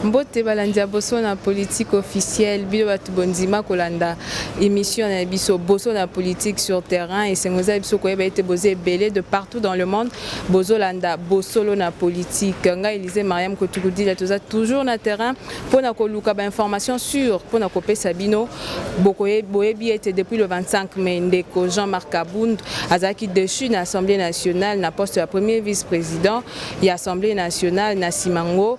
Mbote balandi ya Boso na politique officielle, bino bato bondima kolanda émission na biso Boso na politique sur terrain. Esengo eza biso koyeba ete boza ebele de partout dans le monde bozolanda Bosolo na politique. Ngai Elise Mariam Kotukudila, toza toujours na terrain mpona koluka ba information sur mpona kopesa bino. Boyebi ete depuis le 25 mai, ndeko Jean-Marc Kabund azalaki déchu na Assemblée nationale na poste ya premier vice-président ya Assemblée nationale. Na simango,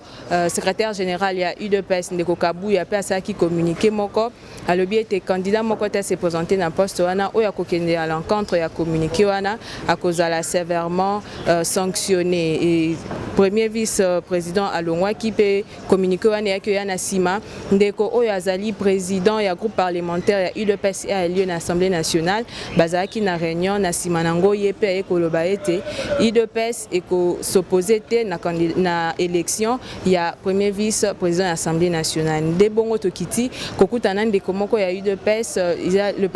secrétaire général ya UDPS, ndeko Kabuya, mpe asalaki communiqué moko, alobi ete candidat moko te se présenter na poste wana. Oyo akokende à l'encontre ya communiqué wana akozala sévèrement sanctionné. Et premier vice président alongwaki, mpe communiqué wana eyaki oya na nsima. Ndeko oyo azali président ya groupe parlementaire ya UDPS allié na Assemblée nationale, bazalaki na réunion. Na nsima nango, ye mpe aye koloba ete UDPS ekos'opposer te na élection ya premier vice président ya Assemblée nationale. Nde bongo tokiti kokutana ndeko moko ya UDPS, eza le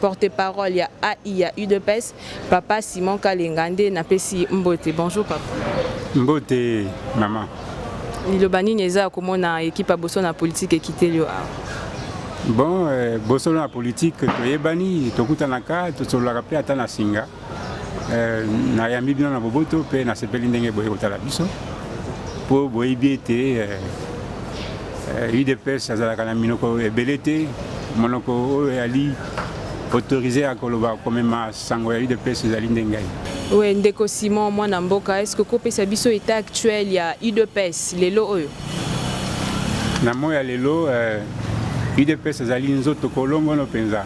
porte-parole ya AI ya UDPS, papa Simon Kalenga. Nde napesi mbote. Bonjour papa. Mbote mama. Liloba nini eza ya komona équipe ya Boso na politique ekiteli yo awa? Bon, Bosolo na politique toyebani, tokutanaka, tosololaka mpe ata na singa. Nayambi bino na boboto mpe nasepeli ndenge boye kotala biso, mpo boyebi ete UDPS azalaka na minoko ebele te. Monoko oyo eyali autorisé ya koloba, komema sango ya UDPS ezali nde ngai. We, ndeko Simon, mwana mboka, est ce que kopesa biso état actuel ya UDPS lelo oyo? Na moi ya lelo, UDPS ezali nzoto kolongono mpenza,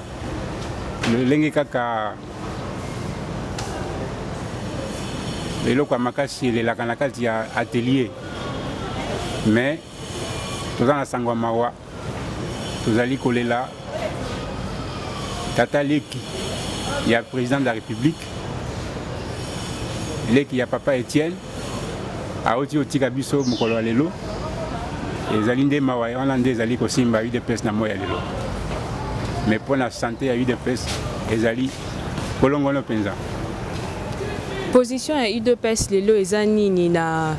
lolenge kaka eloko ya makasi elelaka na kati ya atelier. Mais toza na sango ya mawa, tozali kolela tata leki ya président de la République, leki ya papa Etienne, awuti kotika biso mokolo ya lelo. Ezali nde mawa wana nde ezali kosimba UDPS na moi ya lelo, mais mpo na santé ya UDPS ezali kolongono mpenza. Position ya UDPS lelo eza nini na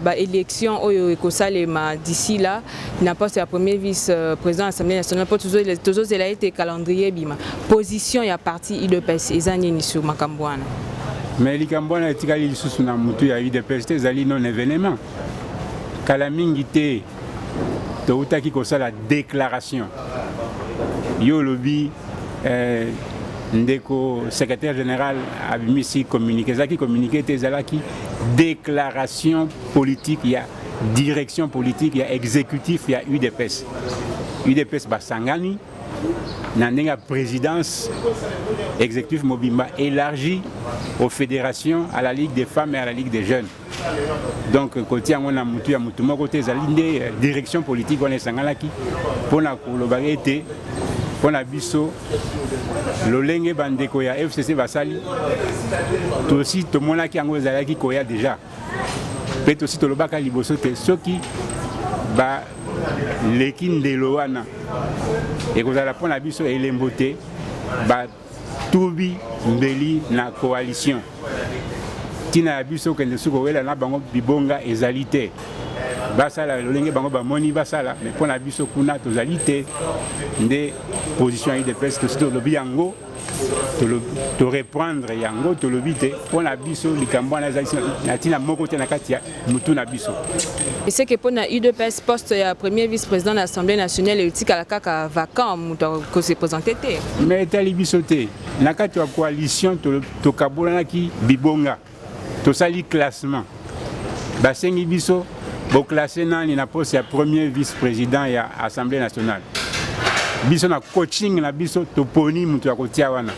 baélection oyo ekosalema d'ici là na poste ya premier vice président de l'Assemblée nationale? Mpo tozozela ete calendrier ebima, position ya parti UDPS eza nini sur makambo wana? Mais likambo wana etikali lisusu na mutu ya UDPS te, ezali non événement. Kala mingi te toutaki kosala déclaration. Yo olobi ndeko secrétaire général abimisi communiqué. Ezalaki communiqué te, ezalaki déclaration politique ya direction politique ya exécutif ya UDPS. UDPS basangani na ndenge ya présidence, exécutif mobimba élargi aux fédérations, à la Ligue des femmes et à la Ligue des jeunes. Donc kotia yango na mutu ya mutu moko te, ezali nde direction politique wana esanganaki mpona koloba ete mpo na biso, lolenge bandeko ya FCC basali, tosi tomonaki yango ezalaki koya déjà, mpe tosi tolobaka liboso te soki baleki ndelo wana, ekozala mpo na biso elembo te batubi mbeli na coalition. Ntina ya biso okende soki kowela na bango bibonga ezali te. Basala lolenge bango bamoni basala, mais mpo na biso kuna tozali te. Nde position ya UDPS, tosi tolobi yango, toreprendre yango, tolobi te mpo na biso likambo wana ezali na ntina moko te na kati ya mutu na biso. Eseke mpo na UDPS, poste ya premier vice président de l'Assemblée nationale etikala kaka vacant, moto akose présenter te? Mais etali biso te. Na kati ya coalition tokabolanaki bibonga, tosali classement, basengi biso boclasser nani na poste ya premier vice président ya Assemblée nationale. Biso na coaching na biso toponi moto ya kotia wana.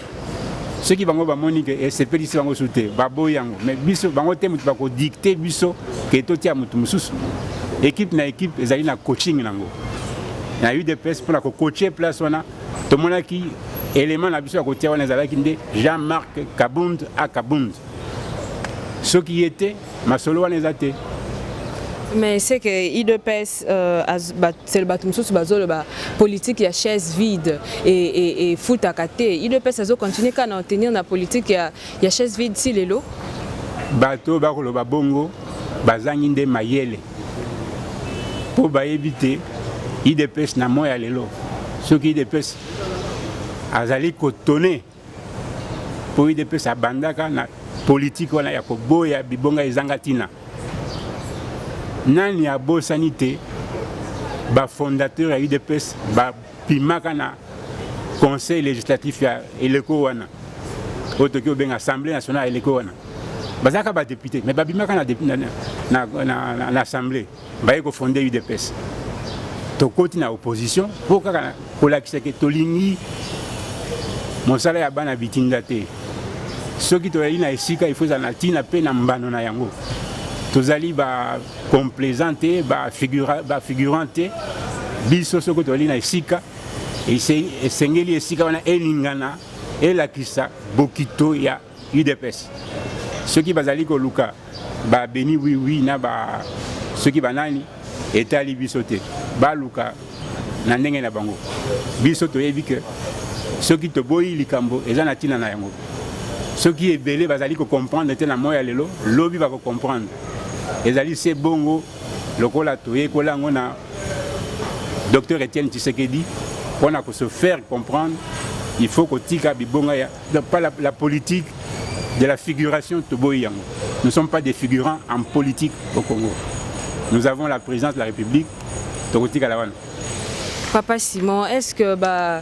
Soki bango bamoni ke esepelisi bango su te, baboyi yango. Mais biso, bango te moto bakodicter biso ke totia moto mosusu. Équipe na équipe ezali na coaching nango. Na UDPS, mpona kocoacher place wana, tomonaki élément na biso ya kotia wana ezalaki nde Jean-Marc Kabund a Kabund. Soki ye te, masolo wana eza te. Mais c'est que UDPS, c'est bato mosusu bazoloba politique ya chaise vide efutaka te. UDPS azocontinue kaka na tenir na politique ya chaise vide si lelo? Bato bakoloba bongo bazangi nde mayele. Mpo bayebi te UDPS na moi ya lelo, soki UDPS azali kotone, mpo UDPS abandaka na politike wana ya koboya bibonga ezanga ntina. Nani abosani te bafondateur ya UDPS bapimaka na conseil législatif ya eleko wana, oyo toki kobenga Assemblée nationale ya eleko wana? Bazalaka badéputé, mais babimaka na assemblée, baye kofonde UDPS. Tokoti na opposition mpo kaka kolakisa ke tolingi mosala ya bana bitinda te. Soki tozali na esika, il faut ezala na ntina mpe na mbano na yango. Tozali bacomplaisant te, bafigurant te. Biso, soki tozali na esika, esengeli esika wana elingana, elakisa bokito ya UDPS. Soki bazali koluka babeni wiwi na ba soki banani, etali biso te. Baluka na ndenge na bango. Biso toyebi ke soki toboyi likambo, eza na ntina na yango. Soki ebele bazali kocomprendre te na moi ya lelo, lobi bakocomprendre. Ezali se bongo lokola toyekola yango na docteur Etienne Tshisekedi. Mpona kose faire comprendre, il faut kotika bibonga ya pas la politique de la figuration. Toboyi yango. Nous ne sommes pas des figurants en politique au Congo. Nous avons la présidence de la République. Tokotikala wana. Papa Simon, est ce que ba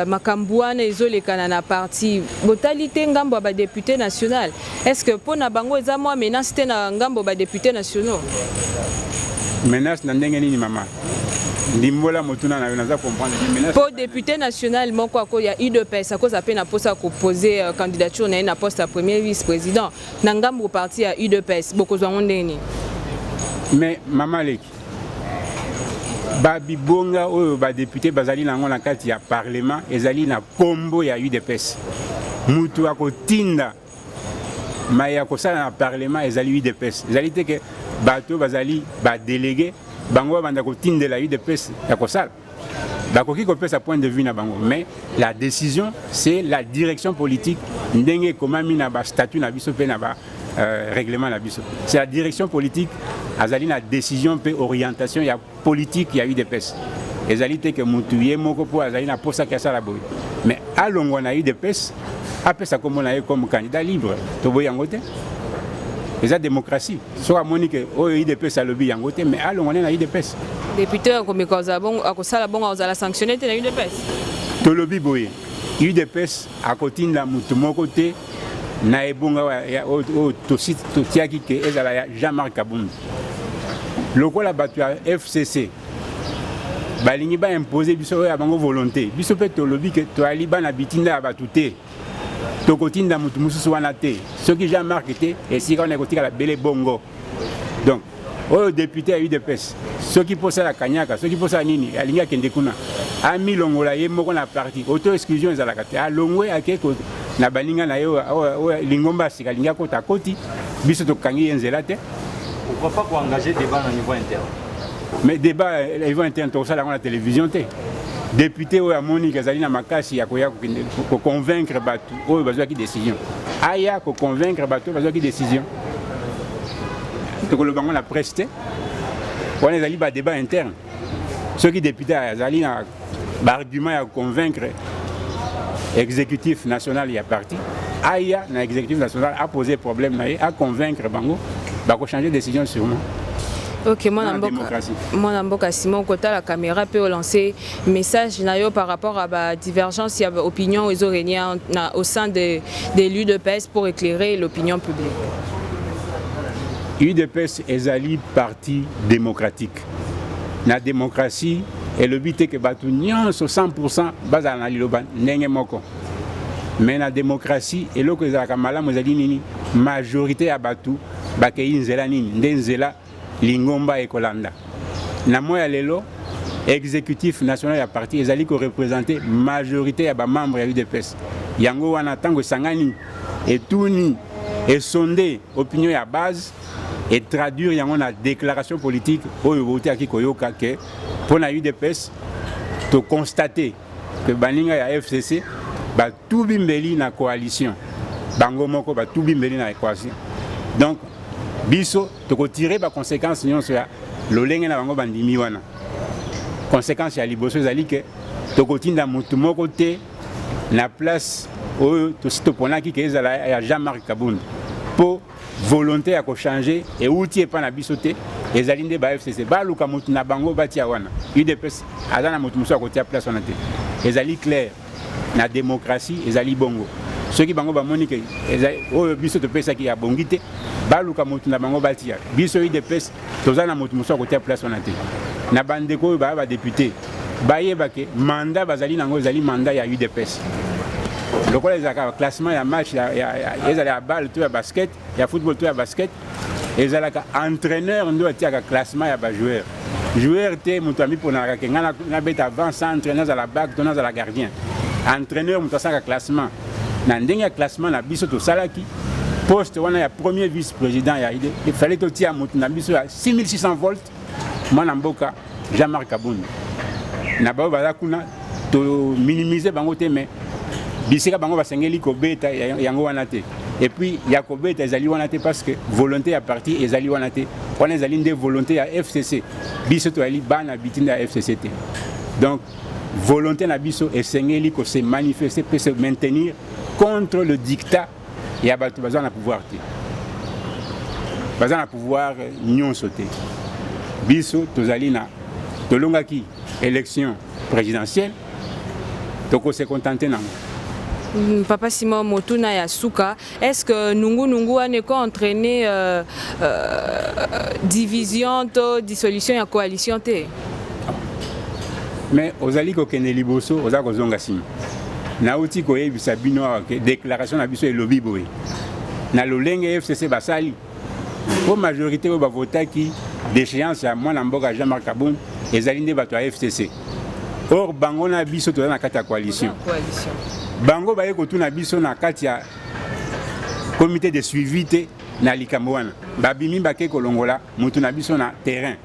makambo wana ezolekana na parti, botali te ngambo ya badéputé national? Est ce que mpo na bango eza mwa menace te na ngambo ya badéputé nationaux? Menace na ndenge nini, mama? Ndimbola motuna na yo, naza comprendre. Menace? Mpo député national moko ako ya UDPS akoza mpe na mposa kopose candidature na ye na poste ya premier vice président na ngambo parti ya UDPS. Bokozwa yango ndenge nini? Mais mama leki, babibonga oyo badéputé bazali nango na kati ya parlement ezali na nkombo ya UDPS. Mutu akotinda mai ya kosala na parlement ezali UDPS. Ezali te ke bato bazali badélégué, bango babanda kotindela UDPS ya kosala. Bakoki kopesa point de vue na bango, mais la décision, c'est la direction politique. Ndenge ekomami na bastatut na biso mpe na ba règlement na biso, c'est la direction politique azali na décision mpe orientation ya politique ya UDPS. Ezali te ke mutu ye moko mpo azali na posaki asala boye. Mais alongwa na UDPS, apesa kombo na ye comme candidat libre, toboyi yango te. Eza démocratie. Soki amoni ke oyo UDPS alobi yango te, mais alongwa nde na UDPS. Député akomeka akosala bongo, akozala sanctionné te na UDPS? Tolobi boye: UDPS akotinda mutu moko te na ebonga oyo totiaki ke ezala ya Jean-Marc Kabund. Lokola bato ya FCC balingi baimpose biso oyo ya bango volonté, biso mpe tolobi ke toyali bana bitinda ya bato te. Tokotinda motu mosusu wana te. Soki Jean-Marc te, esika wana ekotikala bele bongo. Donc oyo député ya UDPS, soki mposala kanyaka, soki mposala nini, alingi akende kuna, amilongola ye moko na parti. Auto exclusion ezalaka te. Alongwe, ake na baninga na ye oyo lingomba ya sika alingi akota, akoti. Biso tokangi ye nzela te. Pourquoi pas koengager débat na niveau interne? Mais débat na niveau interne, tokosala yango na télévision te. Député oyo amoni azali na makasi ya koya koconvaincre bato oyo bazwaki décision, aya koconvaincre bato oyo bazwaki décision. Tokoloba yango na presse te. Wana ezali badébat interne. Soki député azali na baargument ya convaincre exécutif national ya parti, aya na exécutif national, aposer problème na ye, aconvaincre bango, bakochange décision sûrement. Ok, mwana mboka, mwana mboka Simon, kotala caméra mpe olancer message na yo par rapport à badivergence ya opinion ezorégner au sein de l'UDPS pour éclairer l'opinion publique. UDPS ezali parti démocratique. Na démocratie, elobi te ke bato nyonso 100 bazala na liloba ndenge moko. Mais na démocratie, eloko ezalaka malamu ezali nini? Majorité ya bato bakei nzela nini, nde nzela lingomba ekolanda. Na moi ya lelo, exécutif national ya parti ezali koreprésente majorité ya bamembre ya UDPS. Yango wana, ntango esangani, etuni, esonde opinion ya base, etraduire yango na déclaration politique oyo boutiaki koyoka ke mpo na UDPS, toconstate ke baninga ya FCC batubi mbeli na coalition, bango moko batubi mbeli na coalition. Donc Biso tokotire baconséquence nyonso ya lolenge na bango bandimi wana. Conséquence ya liboso ezali ke tokotinda motu moko te na place oyo tosi toponaki ke ezala ya Jean-Marc Kabund, mpo volonté ya kochanger euti epa na biso te. Ezali nde ba FCC baluka motu na bango batia wana. UDPS aza na motu mosusu akotia place wana te. Ezali clair, na démocratie ezali bongo. Soki bango bamoni ke oyo biso topesaki ya bongi te, baluka motu na bango batia. Biso UDPS toza na motu mosusu akotia place wana te. Na bandeko oyo baya badéputé, bayeba ke mandat bazali nango ezali mandat ya UDPS. Lokola ezalaka classement ya match, ezala ya balle to ya basket, ya football to ya basket, ezalaka entraîneur nde atiaka classement ya bajoueur. Joueur te moto amiponaka ke ngai nabeta avant centre, nazala back to nazala gardien. Entraîneur moto asalaka classement. Na ndenge ya classement na biso tosalaki, poste wana ya premier vice président ya ide, efallait totia moto na biso ya 6600 volt, mwana mboka Jean-Marc Kabund. Na baoyo baza kuna, tominimize bango te, mais bisika bango basengeli kobeta yango wana te. Et puis ya kobeta ezali wana te, parce que volonté ya parti ezali wana te. Wana ezali nde volonté ya FCC. Biso toyali bana bitinda ya FCC te. Donc volonté na biso esengeli kose manifester mpe se maintenir contre le dictat ya bato baza na pouvoir te. Baza na pouvoir nyonso te. Biso tozali na, tolongaki élection présidentielle, tokose contenter nango. Papa Simon, motuna ya suka: est ce que nungu nungu wana eko entraîner division to dissolution ya coalition te? Mais ozali kokende liboso, oza kozonga nsima. Nauti koyebisa bino awa ke déclaration na biso elobi boye: na lolenge FCC basali, mpo majorité oyo bavotaki déchéance ya mwana mboka Jean-Marc Kabund ezali nde bato ya FCC. Or bango na biso toza na kati ya coalition. Bango baye kotuna biso na kati ya comité de suivi te na likambo wana. Babimi, bake kolongola motu na biso na terrain.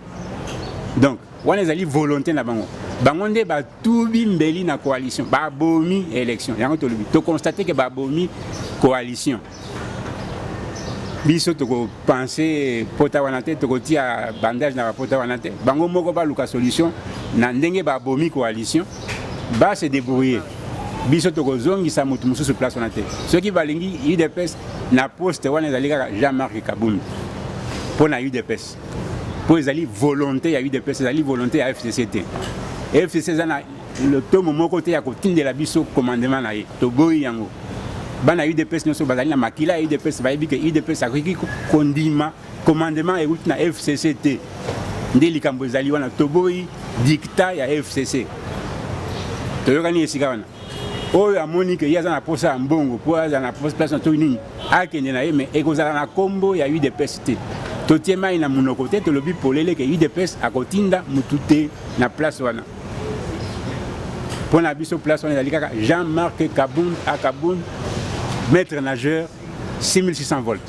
Donc wana ezali volonté na bango. Bango nde batubi mbeli na coalition, babomi élection. Yango tolobi, toconstate ke babomi coalition. Biso tokopense pota wana te, tokotia bandage na bapota wana te. Bango moko baluka solution na ndenge babomi coalition, base débrouiller. Biso tokozongisa motu mosusu place wana te. Soki balingi UDPS na poste wana, ezali kaka Jean-Marc Kabund mpo na UDPS, mpo ezali volonté ya UDPS, ezali volonté ya FCC te. FCC eza na lotomo moko te ya kotindela biso commandement na ye. Toboyi yango. Bana UDPS nyonso bazali na makila ya UDPS bayebi ke UDPS akoki kondima commandement euti na FCC te. Nde likambo ezali wana, toboyi dictat ya FCC. Toyokani esika wana. Oyo amoni ke ye aza na posa ya mbongo mpo aza na place na toki nini, akende na ye, mais ekozala na nkombo ya UDPS te. Totie mai na monoko te, tolobi polele ke UDPS akotinda mutu te na place wana. Mpo na biso, place wana ezali kaka Jean-Marc Kabund a Kabund, maître nageur 6600 volts.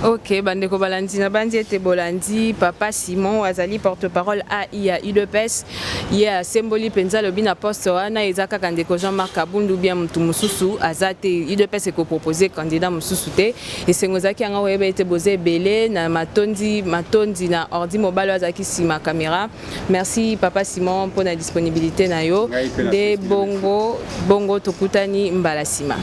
Ok, bandeko balandi, na bandi ete bolandi papa Simon, azali porte-parole ai ya UDPS. Ye asemboli mpenza, alobi na poste wana eza kaka ndeko Jean-Marc Kabund, bien motu mosusu aza te. UDPS ekopropose candidat mosusu te. Esengo ezalaki yango koyeba ete boza ebele na matondi. Matondi na ordi mobali oyo azalaki nsima caméra. Merci papa Simon mpona disponibilité na yo. Nde bongo bongo, tokutani mbala nsima.